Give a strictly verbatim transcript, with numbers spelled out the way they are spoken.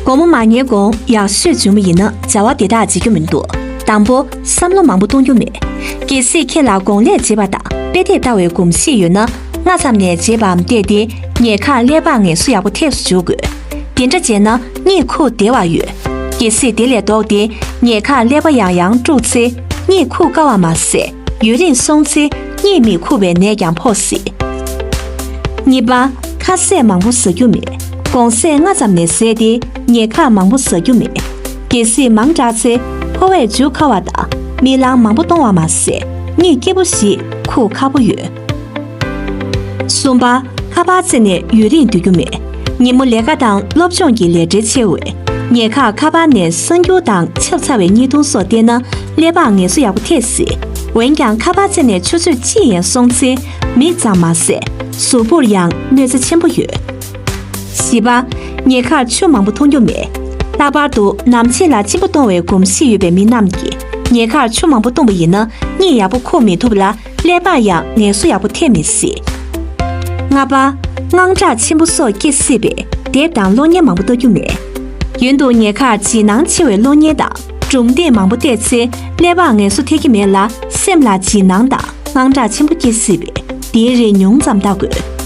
དགོང་མོ་མ་ཉལ་གོང་ཡག་ཤོས་བྱུང་བ་ཡིན་ན་བྱ་བ་དེ་དག་བྱེད་རྒྱུ་མི་འདུག་དང་པོ། བསམ་བློ་མང་པོ་གཏོང་རྒྱུ་མེད། གལ་སྲིད་ཁྱེད་ལ་དགོང་ལས་བྱེད་པ་དང་དཔེ་དེབ་ལྟ་བའི་གོམས་གཤིས་ཡོད་ན། སྔ་ཙམ་ནས་བྱེད་པའམ་བལྟས་ཏེ་ཉལ་ཁར་ཀླད་པ་ངལ་གསོ་ཡག་པོ་ཐེབས་སུ་འཇུག་དགོས། དེ་འདྲ་བྱས་ན་གཉིད་ཁུག་བདེ་བ་ཡོད། གལ་སྲིད་དེ་ལས་ལྡོག་སྟེ་ཉལ་ཁར་ཀླད་པ་ཡང་ཡང་དཀྲུགས་ཚེ་གཉིད་ཁུག་དཀའ་བ་མ་ཟད། ཡུན་རིང་སོང་ཚེ་གཉིད་མི་ཁུག་པའི་ནད་ཀྱང་ཕོག་སྲིད། གཉིས་པ། ཁ་ཟས་མང་པོ་ཟ་རྒྱུ་མེད། དགོང་ཟས་སྔ་ཙམ་ནས་ཟས་ཏེ་ཉལ་ཁར་མང་པོ་ཟ་རྒྱུ་མེད། གལ་སྲིད་མང་དྲགས་ཚེ་ཕོ་བས་འཇུ་ཁ་བ་དང་རྨི་ལམ་མང་པོ་གཏོང་བ་མ་ཟད་གཉིད་སྐྱིད་པོ་ཞིག་ཁུག་ཁག་པོ་ཡོད། གསུམ་པ། ཁ་པར་རྩེ་ནས་ཡུན་རིང་སྡོད་རྒྱུ་མེད། ཉིན་མོ་ལས་ཀ་དང་སློབ་སྦྱོང་གི་ལས་བྲེལ་ཆེ་བས། ཉལ་ཁར་ཁ་པར་ནས་གསར་འགྱུར་དང་ཆབས་ཚ་བའི་བརྙན་ཐུང་སོགས་བལྟས་ན་ཀླད་པར་ངལ་གསོ་ཡག་པོ་ཐེབས་སྲིད། འོན་ཀྱང་ཁ་པར་རྩེ་ནས་ཆུ་ཚོད་གཅིག་ཡན་སོང་ཚེ་མིག་ཙམ་མ་ཟད་གཟུགས་པོར་ཡང་གནོད་འཚེ་ཆེན་པོ་ཡོད། བཞི་པ། ཉལ་ཁར་ཆུ་མང་པོ་འཐུང་རྒྱུ་མེད། ལྷག་པར་དུ་ནམ་ཕྱེད་ལ་གཅིན་པ་གཏོང་བའི་གོམས་གཤིས་ཡོད་པའི་མི་རྣམས་ཀྱིས་ཉལ་ཁར་ཆུ་མང་པོ་བཏུངས་པ་ཡིན་ན་གཉིད་ཡག་པོ་ཁུག་མི་ཐུབ་ལ། ཀླད་པར་ཡང་ངལ་གསོ་ཡག་པོ་ཐེབས་མི་སྲིད། ལྔ་པ། དངངས་སྐྲག་ཆེན་པོ་སོགས་སྐྱེ་སྲིད་པས་དེབ་དང་གློག་བརྙན་མང་པོ་ལྟ་རྒྱུ་མེད། ཡུན་དུ་ཉལ་ཁར་བྱིས་སྣང་ཆེ་བའི་གློག་བརྙན་དང་སྒྲུང་དེབ་མང་པོ་བལྟས་ཚེ་ཀླད་པར་ངལ་གསོ་ཐེབས་ཀྱི་མེད་ལ་སེམས་ལ་བྱིས་སྣང་དང་དངངས་སྐྲག་ཆེན་པོ་སྐྱེ་སྲིད་པས་དེའི་རིགས་ཉུང་ཙམ་ལྟ་དགོས།